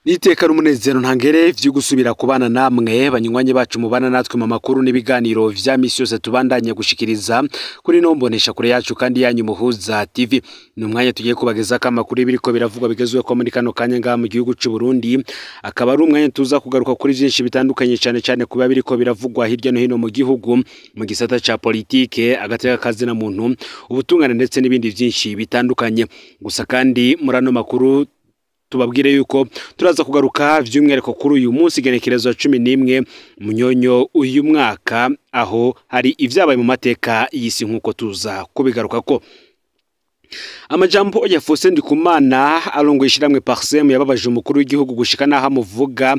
Niteka n'umunezero ntangere vyo gusubira kubana namwe banywanyi bacu mubana natwe mu makuru n'ibiganiro vya misi yose tubandanye gushikiriza kuri no mbonesha kure yacu kandi yanyu Muhuza TV. Ni umwanya tugiye kubageza ko amakuru biriko biravugwa bigezwe ko muri kano kanya ngaha mu gihugu c'u Burundi, akaba ari umwanya tuza kugaruka kuri vyinshi bitandukanye cyane cyane kuba biriko biravugwa hirya no hino mu gihugu mu gisata ca politike, agateka kazi na muntu, ubutungane ndetse n'ibindi vyinshi bitandukanye. Gusa kandi muri ano makuru tubabwire yuko turaza kugaruka vy'umwihariko kuri uyu munsi igenekerezo 11 Munyonyo uyu mwaka, aho hari ivyabaye mu mateka y'isi nkuko tuza kubigaruka ko. Amajambo ya Faustin Ndikumana arongoye ishiramwe Parsem yababaje umukuru w'igihugu gushika naho amuvuga.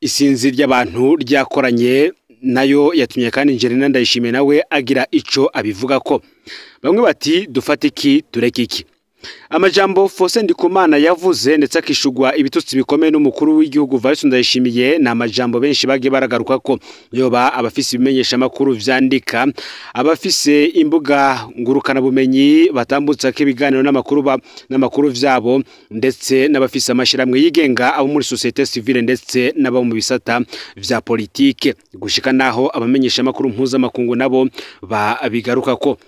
Isinzi ry'abantu ryakoranye nayo yatumye kandi Angelina Ndayishimiye nawe agira ico abivuga ko. Bamwe bati dufate iki tureke iki. Amajambo Faustin Ndikumana yavuze ndetse akishugwa ibitutsi bikomeye n'umukuru w'igihugu Evariste Ndayishimiye na amajambo benshi bagiye baragaruka ko yoba abafise ibimenyesha makuru vyandika, abafise imbuga ngurukana bumenyi batambutsa ko ibiganiro n'amakuru n'amakuru vyabo, ndetse n'abafise amashiramwe yigenga abo muri société civile ndetse n'abo mu bisata vya politike, gushika naho abamenyesha makuru mpuzamakungu nabo babigaruka ko.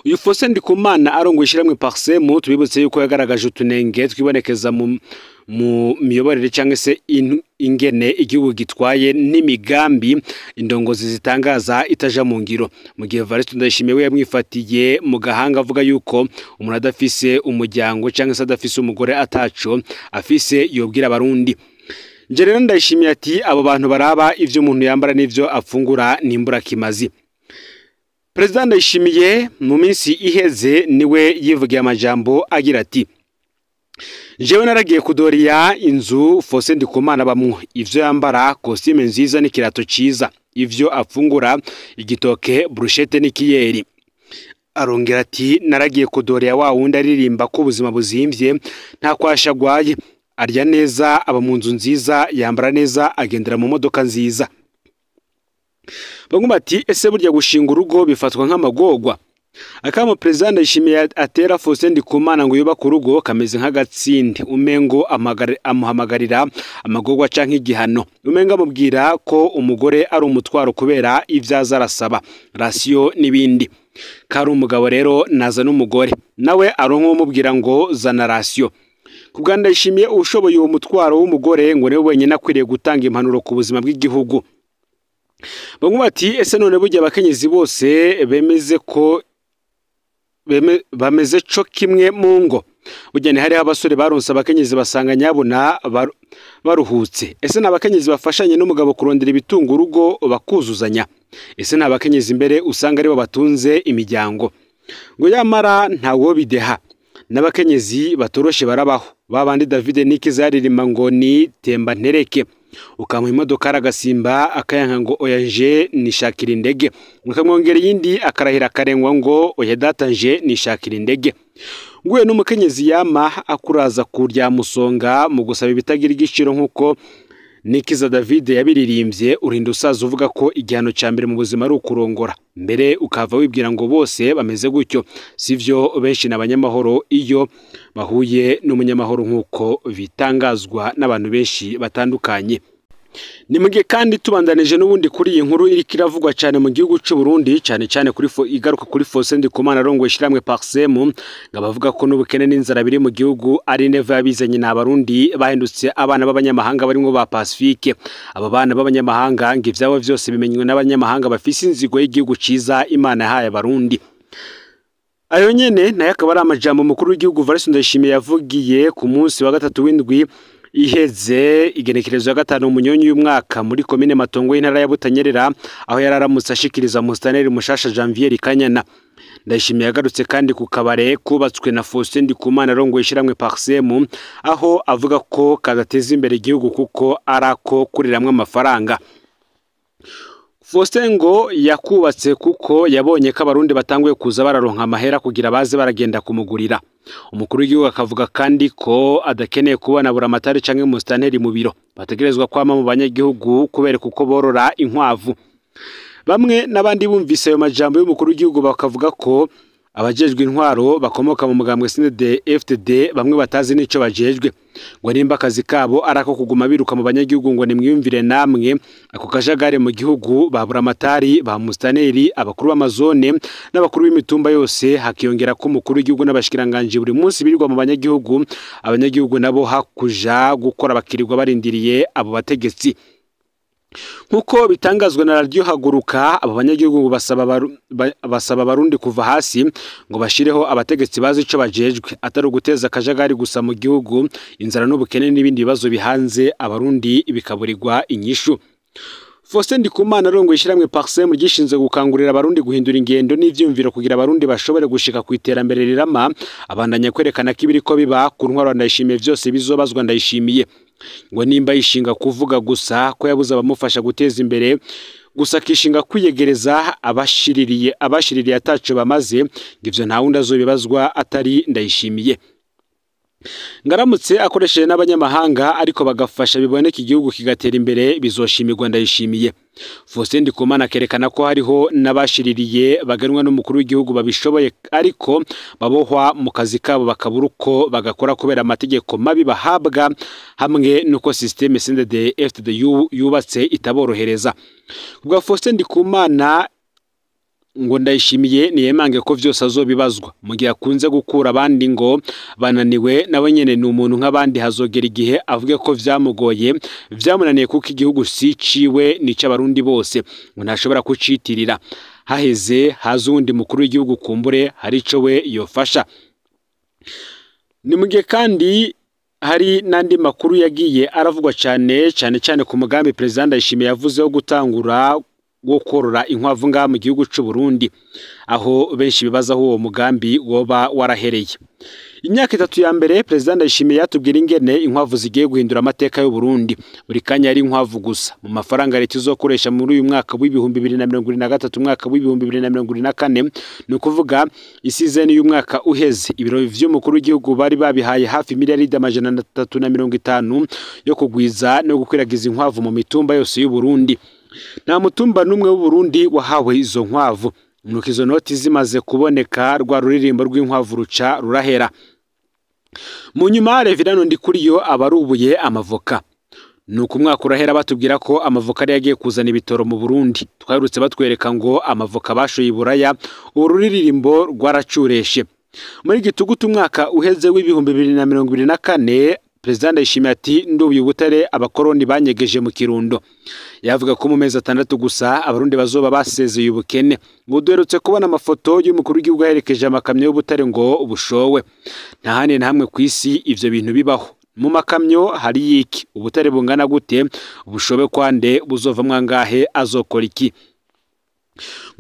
Uyu Faustin Ndikumana arongoye ishiramwe Parsem, tubibutse yuko yagaragaje utunenge twibonekeza mu miyoborere cyangwa se ingene igihugu gitwaye n'imigambi indongozi zitangaza itaja mu ngiro. Mu gihe Evariste Ndayishimiye we yamwifatiye mu gahanga avuga yuko umuntu adafise umuryango cyangwa se adafise umugore ataco afise yobwira abarundi. Angelina Ndayishimiye ati abo bantu baraba ivyo umuntu yambara n'ivyo afungura nimbura kimazi. President Ndayishimiye mu minsi iheze niwe yivugiye amajambo agira ati: "Jewe naragiye kudoriya inzu Faustin Ndikumana bamwe ivyo yambara costume nziza n'ikirato ciza, ivyo afungura igitoke, brushette n'ikiyeri." Arongera ati naragiye kudoriya wa wundi aririmba ko ubuzima buzimvye nta kwashagwaye, arya neza, aba mu nzu nziza, yambara neza, agendera mu modoka nziza. Bamwe bati ese burya gushinga urugo bifatwa nk'amagorwa? Akamo President Ndayishimiye atera Faustin Ndikumana ngo yubake urugo kameze nk'agatsinde, umengo amuhamagarira amagorwa canke igihano, umengo amubwira ko umugore ari umutwaro kubera ivyo aza arasaba rasiyo n'ibindi. Kari umugabo rero naza n'umugore nawe aronka umubwira ngo zana rasiyo. Kubwa Ndayishimiye ushoboye uwo mutwaro w'umugore ngo niwe wenyine akwiriye gutanga impanuro ku buzima bw'igihugu. Bamwe bati ese none burya abakenyezi bose bemeze ko bameze co kimwe mu ngo? Burya ni hariho abasore baronse abakenyezi basanga nyabuna baruhutse. Ese ni abakenyezi bafashanye n'umugabo kurondera ibitunga urugo bakuzuzanya? Ese ni abakenyezi imbere usanga aribo batunze imiryango? Ngo yamara ntawo bideha, n'abakenyezi batoroshe barabaho. Babandi David Nikiza yaririmba ngo ni temba ntereke, ukamuha imodoka aragasimba akayanka ngo oya nje nishakira indege, ukamwongera iyindi akarahira akarengwa ngo oya data nje nishakira indege. Nguye n'umukenyezi yama akuraza kurya musonga mu gusaba ibitagira igiciro nkuko Nikiza David yabiririmbye, urinda usaza uvuga ko igihano ca mbere mu buzima ari ukurongora, mbere ukava wibwira ngo bose bameze gutyo. Sivyo, benshi n'abanyamahoro iyo bahuye n'umunyamahoro nkuko bitangazwa n'abantu benshi batandukanye. Ni mugihe kandi tubandanije n'ubundi kuri iyi nkuru iriko iravugwa cyane mu gihugu c'u Burundi, cyane cyane kuri igaruka kuri Faustin Ndikumana arongoye ishiramwe Parsem, ngo abavuga ko n'ubukene n'inzara biri mu gihugu ari neva yabizanye n'abarundi bahindutse abana b'abanyamahanga barimwo ba Pacifique. Abo bana b'abanyamahanga ngo ivyabo vyose bimenywe n'abanyamahanga bafise inzigo y'igihugu ciza Imana yahaye abarundi. Ayo nyene nayo akaba ari amajambo mukuru w'igihugu Evariste Ndayishimiye yavugiye ku munsi wa gatatu w'indwi iheze igenekerezo ya 5 Munyonyo y'umwaka muri komine Matongo y'intara ya Butanyerera, aho yararamutse ashikiriza Mustaneri Mushasha Janvier Kanyana. Ndayishimiye yagarutse kandi ku kabare kubatswe na Faustin Ndikumana arongoye ishiramwe Parsem, aho avuga ko kadateza imbere igihugu kuko arako kuriramwe amafaranga. Faustin ngo yakubatse kuko yabonye ko abarundi batanguye kuza bararonka amahera kugira baze baragenda kumugurira. Umukuru w'igihugu akavuga kandi ko adakeneye kubona buramatari canke mustanteri mu biro, bategerezwa kwama mu banyagihugu kubera kuko borora inkwavu. Bamwe n'abandi bumvise ayo majambo y'umukuru w'igihugu bakavuga ko Abajejwe intwaro bakomoka mu mugambwe CNDD-FDD bamwe batazi nico bajejwe, ngo nimba akazi kabo arako kuguma biruka mu banyagihugu ngo nimwiyumvire namwe ako kajagari mu gihugu, babura amatari ba mustaneri, abakuru b'amazone n'abakuru b'imitumba yose, hakiyongera ko umukuru w'igihugu n'abashikiranganje buri munsi birirwa mu banyagihugu, abanyagihugu nabo hakuja gukora bakirirwa barindiriye abo bategetsi. Nkuko bitangazwa na Radio Haguruka, abo banyagihugu basaba abarundi kuva hasi ngo bashireho abategetsi bazi ico bajejwe, atari uguteza akajagari gusa mu gihugu, inzara n'ubukene n'ibindi bibazo bihanze abarundi bikaburirwa inyishu. Faustin Ndikumana arongoye ishyirahamwe Parsem ryishinzwe gukangurira abarundi guhindura ingendo n'ivyumviro kugira abarundi bashobore gushika ku iterambere rirama, abandanya kwerekana ko ibiriko biba ku ntwaro Ndayishimiye vyose bizobazwa Ndayishimiye. Ngo nimba yishinga kuvuga gusa ko yabuze abamufasha guteza imbere gusa, akishinga kwiyegereza abashiririye ataco bamaze, ivyo nta wundi azobibazwa atari Ndayishimiye. Ngaramutse akoresheje n'abanyamahanga ariko bagafasha biboneka igihugu kigatera imbere, bizoshimirwa Ndayishimiye. Faustin Ndikumana akerekana ko hariho n'abashiririye baganwa n'umukuru w'igihugu babishoboye, ariko babohwa mu kazi kabo bakabura uko bagakora kubera amategeko mabi bahabwa hamwe n'uko systeme CNDD-FDD yubatse itaborohereza. Ubwa Faustin Ndikumana ngo Ndayishimiye niyemange ko vyose azobibazwa mu gihe akunze gukura abandi ngo bananiwe, nawe nyene ni umuntu nk'abandi, hazogera igihe avuge ko vyamugoye vyamunaniye kuko igihugu si ciwe ni c'abarundi bose, ngo ntashobora kucitirira. Haheze haza uwundi mukuru w'igihugu kumbure hari ico we yofasha. Ni mu gihe kandi hari n'andi makuru yagiye aravugwa cane cane cane ku mugambi President Ndayishimiye yavuze wo gutangura wo korora inkwavu ngaha mu gihugu c'u Burundi, aho benshi bibaza aho uwo mugambi woba warahereye. Imyaka 3 ya mbere President Ndayishimiye yatubwira ingene inkwavu zigiye guhindura amateka y'u Burundi. Buri kanya yari inkwavu gusa. Mu mafaranga leta izokoresha muri uyu mwaka w'2023 umwaka w'2024, ni ukuvuga isizeni y'umwaka uheze, ibiro vy'umukuru w'igihugu bari babihaye hafi miliyaridi 350 yo kugwiza no gukwiragiza inkwavu mu mitumba yose y'u Burundi. Nta mutumba n'umwe w'u Burundi wahawe izo nkwavu. Nuko izo noti zimaze kuboneka rwa ruririmbo rw'inkwavu ruca rurahera. Mu nyuma Reverend Ndikuriyo abarubuye amavoka. Nuko umwaka urahera batubwira ko amavoka ari yagiye kuzana ibitoro mu Burundi. Twaherutse batwereka ngo amavoka bashoye iburaya, ururirimbo rwaracureshe. Muri gitugutu umwaka uheze w'2024, President Ndayishimiye ati ndubuye ubutare abakoroni banyegeje mu Kirundo. Yavuga ko mu mezi 6 gusa abarundi bazoba basezeye ubukene. Buduherutse kubona amafoto y'umukuru w'igihugu aherekeje amakamyo y'ubutare ngo ubushowe. Nta handi na hamwe kw'isi ivyo bintu bibaho. Mu makamyo hari iki? Ubutare bungana gute? Ubushobe kwande buzovamwa ngahe? Azokora iki?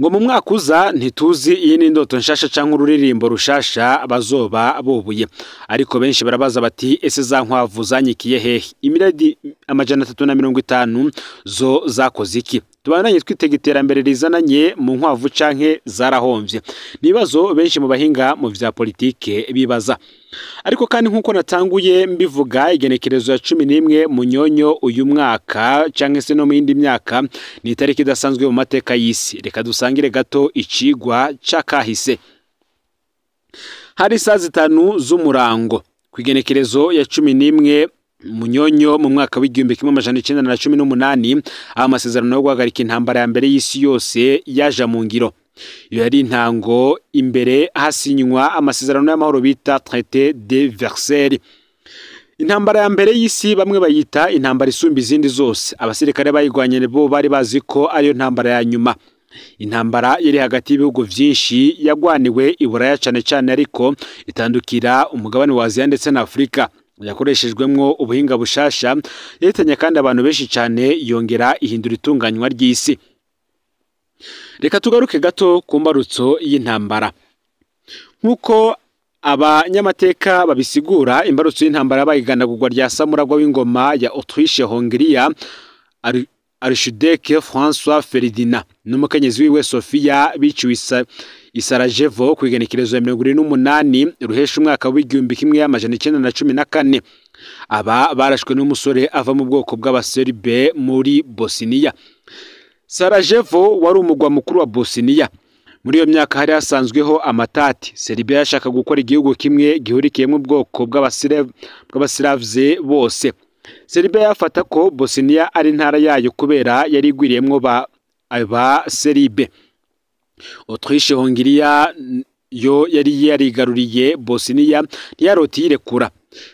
Ngo mu mwaka uza ntituzi iyi ni indoto nshasha canke ururirimbo rushasha bazoba bobuye. Ariko benshi barabaza bati ese za nkwavu zanyikiye hehe? Imiradi 350 zo zakoze iki? Tubandanye twitega iterambere rizananye mu nkwavu canke zarahomvye. Nibazo benshi mu bahinga mu vya politike bibaza. Ariko kandi nkuko natanguye mbivuga, igenekerezo ya 11 Munyonyo uyu mwaka canke se no mu yindi myaka ni itariki idasanzwe mu mateka y'isi. Reka dusangire gato icigwa cakahise. Hari saa 5 z'umurango ku igenekerezo ya 11 Munyonyo mu mwaka w'1918, aho amasezerano yo guhagarika intambara ya mbere y'isi yose yaja mu ngiro. Iyo yari intango imbere hasinywa amasezerano y'amahoro bita Traité de Versailles. Intambara ya mbere y'isi bamwe bayita intambara isumba izindi zose. Abasirikare bayigwanye bo bari bazi ko ariyo ntambara ya nyuma. Intambara yari hagati y'ibihugu vyinshi yagwaniwe i Buraya cane cane, ariko itandukira umugabane wa Aziya ndetse na Afrika. Yakoreshejwemwo ubuhinga bushasha, yahitanye kandi abantu benshi cane, yongera ihindura itunganywa ry'isi. Reka tugaruke gato ku mbarutso y'intambara. Nkuko abanyamateka babisigura, imbarutso y'intambara bayiganagurwa rya Samuragwa w'ingoma ya Autriche-Hongria, Archduc François Ferdinand n'umukenyezi wiwe Sofia, biciwe i Sarajevo ku igenekerezo ya 28 Ruhesha umwaka w'1914. Aba barashwe n'umusore ava mu bwoko bw'Abaserbe muri Bosnia. Sarajevo wari umugwa mukuru wa Bosnia. Muri iyo myaka hari hasanzweho amatati. Serbia yashaka gukora igihugu kimwe gihurikiyemo ubwoko bw'abasilavye bose. Serbia yafata ko Bosnia ari intara yayo kubera yari igwiriyemwo ba Seribe. Autriche Hongiriya yo yari yarigaruriye Bosnia ntiyarota iyirekura.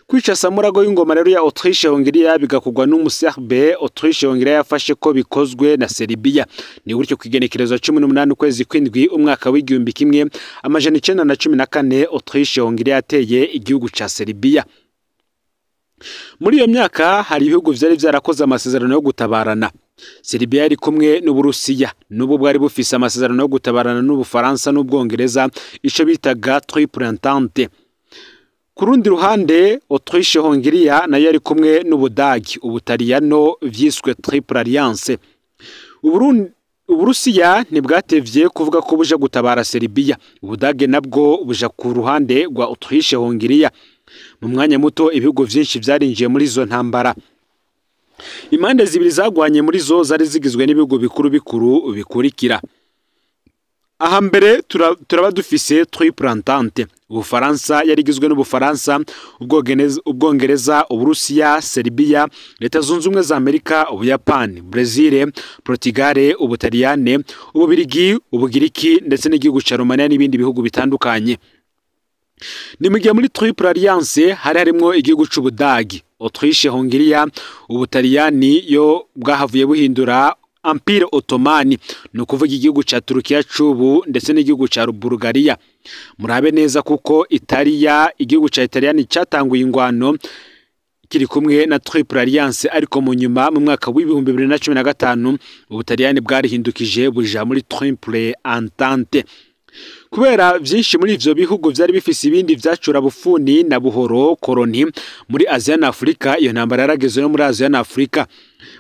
Kwica Samurago y'ingoma rero ya Autriche Hongiriya bigakugwa n'umuserbe, Autriche Hongiriya yafashe ko bikozwe na Serbia. Ni gutyo kwigenekerezo 18 ukwezi kw'indwi umwaka w'1914 Autriche Hongiriya yateye igihugu ca Serbia. Muri iyo myaka hari ibihugu vyari vyarakoze amasezerano yo gutabarana. Serbia yari kumwe n'Uburusiya, n'ubu bwari bufise amasezerano yo gutabarana n'Ubufaransa n'Ubwongereza, ico bitaga Triple Entente. Ku rundi ruhande Autriche Hongiriya nayo yari kumwe n'Ubudagi, Ubutaliyano vyiswe Triple Alliance. Uburusiya ntibwatevye kuvuga ko buja gutabara Serbia, Ubudage nabwo buja ku ruhande rwa Autriche Hongiriya. Mu mwanya muto ibihugu vyinshi vyarinjiye muri izo ntambara. Impande zibiri zagwanye muri zo zari zigizwe n'ibihugu bikuru bikuru bikurikira. Aha mbere turaba dufise Triple Entente. Ubufaransa yari igizwe n'Ubufaransa, Ubwongereza, Uburusiya, Serbia, Leta Zunze Ubumwe za Amerika, Ubuyapani, Brezil, Portugal, Ubutaliyane, Ububirigi, Ubugiriki ndetse n'igihugu ca Romania n'ibindi bihugu bitandukanye. Ni mugihe muri Triple Alliance hari harimwo igihugu c'Ubudagi, Autriche Hongiriya, Ubutaliyani yo bwahavuye buhindura Empire Ottomani, ni ukuvuga igihugu ca Turukiya c'ubu ndetse n'igihugu ca Bulgaria. Murabe neza kuko Italia, igihugu ca Italiyani catanguye ingwano kiri kumwe na Triple Alliance, ariko mu nyuma mu mwaka w'2015 Ubutaliyani bwarihindukije buja muri Triple Entente. Kubera vyinshi muri ivyo bihugu vyari bifise ibindi vyacura bufuni na buhoro koroni muri Aziya na Afrika, iyo ntambara yarageze no muri Aziya na Afrika.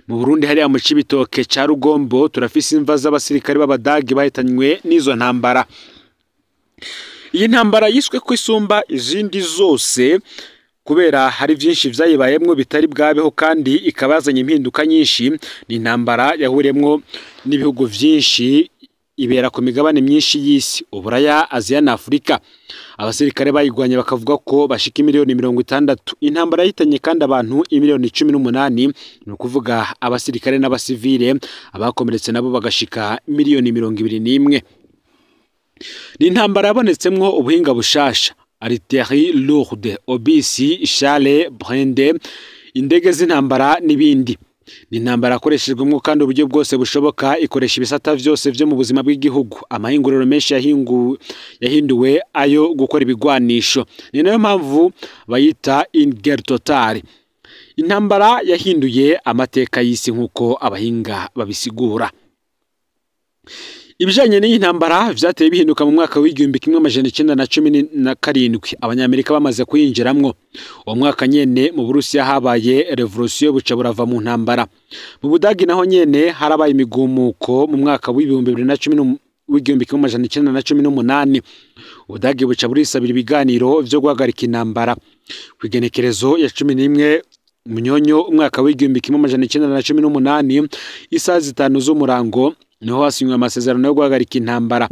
Mu Burundi hariya mu Cibitoke ca Rugombo turafise imva z'abasirikare b'Abadagi bahitanywe n'izo ntambara. Iyi ntambara yiswe ko isumba izindi zose kubera hari vyinshi vyayibayemwo bitari bwabeho kandi ikabazanye impinduka nyinshi. Ni intambara yahuriyemwo n'ibihugu vyinshi, ibera ku migabane myinshi y'isi, Uburaya, Aziya na Afrika. Abasirikare bayigwanye bakavuga ko bashika miliyoni 60. Intambara yahitanye kandi abantu imiliyoni 18, ni ukuvuga abasirikare n'abasivile, abakomeretse nabo bagashika miliyoni 21. Ni intambara yabonetsemwo ubuhinga bushasha, artillerie lourde, obisi, chale, brinde, indege z'intambara n'ibindi. Ni intambara yakoreshejwemo kandi uburyo bwose bushoboka, ikoresha ibisata vyose vyo mu buzima bw'igihugu. Amahinguriro menshi yahinduwe ayo gukora ibigwanisho, ni nayo mpamvu bayita une guerre totale. Intambara yahinduye amateka y'isi nk'uko abahinga babisigura. Ibijanye n'iyi ntambara vyateye bihinduka mu mwaka w'1917 Abanyamerika bamaze kuyinjiramwo. Uwo mwaka nyene mu Burusiya habaye revolution buca burava mu ntambara. Mu Budagi naho nyene harabaye imigumuko mu mwaka w'1918. Ubudagi buca burisabira ibiganiro vyo guhagarika intambara. Kw'igenekerezo ya 11 Munyonyo umwaka w'1918 isaha 5 z'umurango niho hasinywe amasezerano yo guhagarika intambara.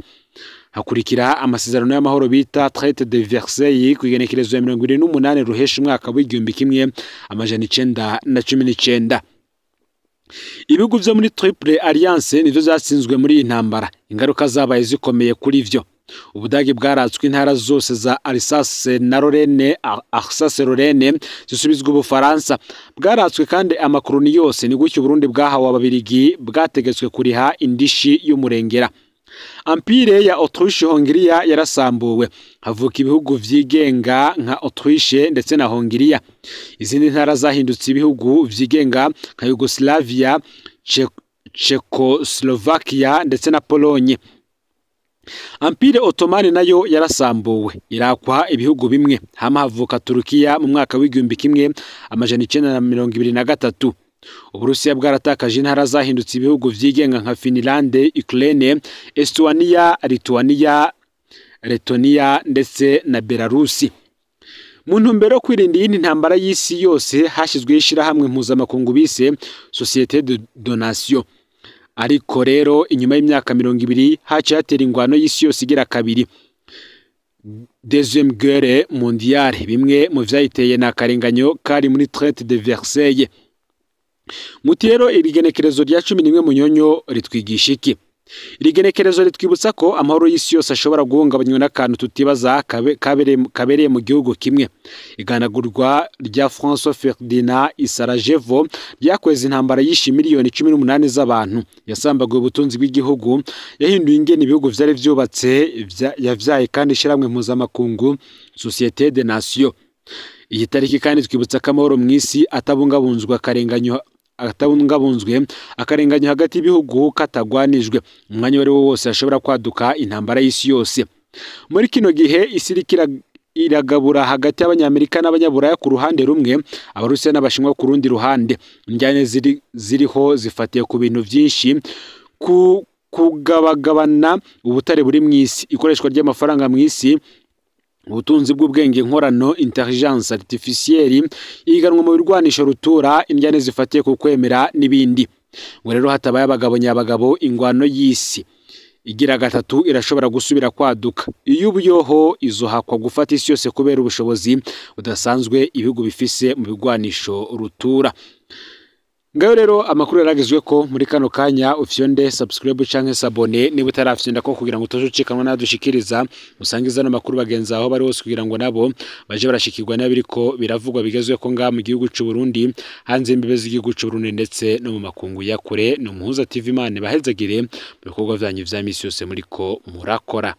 Hakurikira amasezerano y'amahoro bita Traité de Versailles kw'igenekerezo ya 28 Ruheshi umwaka w'1919. Ibihugu vyo muri Triple Alliance nivyo vyatsinzwe muri iyi ntambara. Ingaruka zabaye zikomeye kuri vyo. Ubudagi bwaratswe intara zose za Alsace na Lorraine, Alsace Lorraine zisubizwa Ubufaransa. Bwaratswe kandi amakoroni yose, ni gutyo Burundi bwahawe Ababirigi bwategetswe kuriha indishi y'umurengera. Empire ya Autriche Hongiriya yarasambuwe, havuka ibihugu vyigenga nka Autriche ndetse na Hongiriya. Izindi ntara zahindutse ibihugu vyigenga nka Yugoslavia, Czechoslovakia ndetse na Pologne. Empire Ottomani nayo yarasambuwe, irakwa ibihugu bimwe, hama havuka Turukiya mu mwaka w'1923. Uburusiya bwaratakaje intara zahindutse ibihugu vyigenga nka Finlande, Ukraine, Estonia, Lithuania, Letonia ndetse na Belarusi. Mu ntumbero yo kwirinda iyi ntambara y'isi yose hashyizweho ishirahamwe mpuzamakungu bise Société de Donation. Ariko rero inyuma y'imyaka 20 haciye hatera ingwano y'isi yose igira kabiri, Deuxième Guerre mondiale. Bimwe mu vyayiteye na akarenganyo kari muri Traité de Versailles. Muti rero iri genekerezo rya 11 Munyonyo ritwigisha iki? Iri genekerezo ritwibutsa ko amahoro y'isi yose ashobora guhungabanywa n'akantu tutibaza kabereye mu gihugu kimwe. Iganagurwa rya François Ferdinand i Sarajevo ryakweza intambara yishe miliyoni 18 z'abantu, yasambaguye ubutunzi bw'igihugu, yahinduye ingene ibihugu vyari vyubatse, yavyaye kandi ishiramwe mpuzamakungu Société des Nations. Iyi tariki kandi twibutsa ko amahoro mw'isi atabungabunzwe akarenganyo hagati y'ibihugu katagwanijwe, umwanya wari wo wose ashobora kwaduka intambara y'isi yose. Muri kino gihe isi iragabura hagati y'Abanyamerika n'Abanyaburaya ku ruhande rumwe, Abarusiya n'Abashinwa ku rundi ruhande. Injyane ziriho zifatiye ku bintu byinshi, ku kugabagabana ubutare buri mw'isi, ikoreshwa ry'amafaranga mw'isi, ubutunzi bw'ubwenge nkorano intelligence artificielle, iganwa mu birwanisho rutura, indyane zifatiye ku kwemera n'ibindi. Ngo rero hatabaye abagabo nyabagabo, ingwano y'isi igira gatatu irashobora gusubira kwaduka. Iyo ubuyoho izohakwa gufata isi yose kubera ubushobozi budasanzwe ibihugu bifise mu bigwanisho rutura. Ngayo rero amakuru yaragezwe ko muri kano kanya. Ufyonde subscribe canke s'abonner niba utarafyonda ko, kugira ngo utazucikanwa nadushikiriza. Usangiza no makuru bagenzi aho bari hose, kugira ngo nabo baje barashikirwa n'abiriko biravugwa bigezwe ko ngaha mu gihugu c'u Burundi, hanze imbibe z'igihugu c'u Burundi, ndetse no mu makungu ya kure. No Muhuza TV, Imana bahezagire mu bikorwa vyanyu vya misi yose muriko murakora.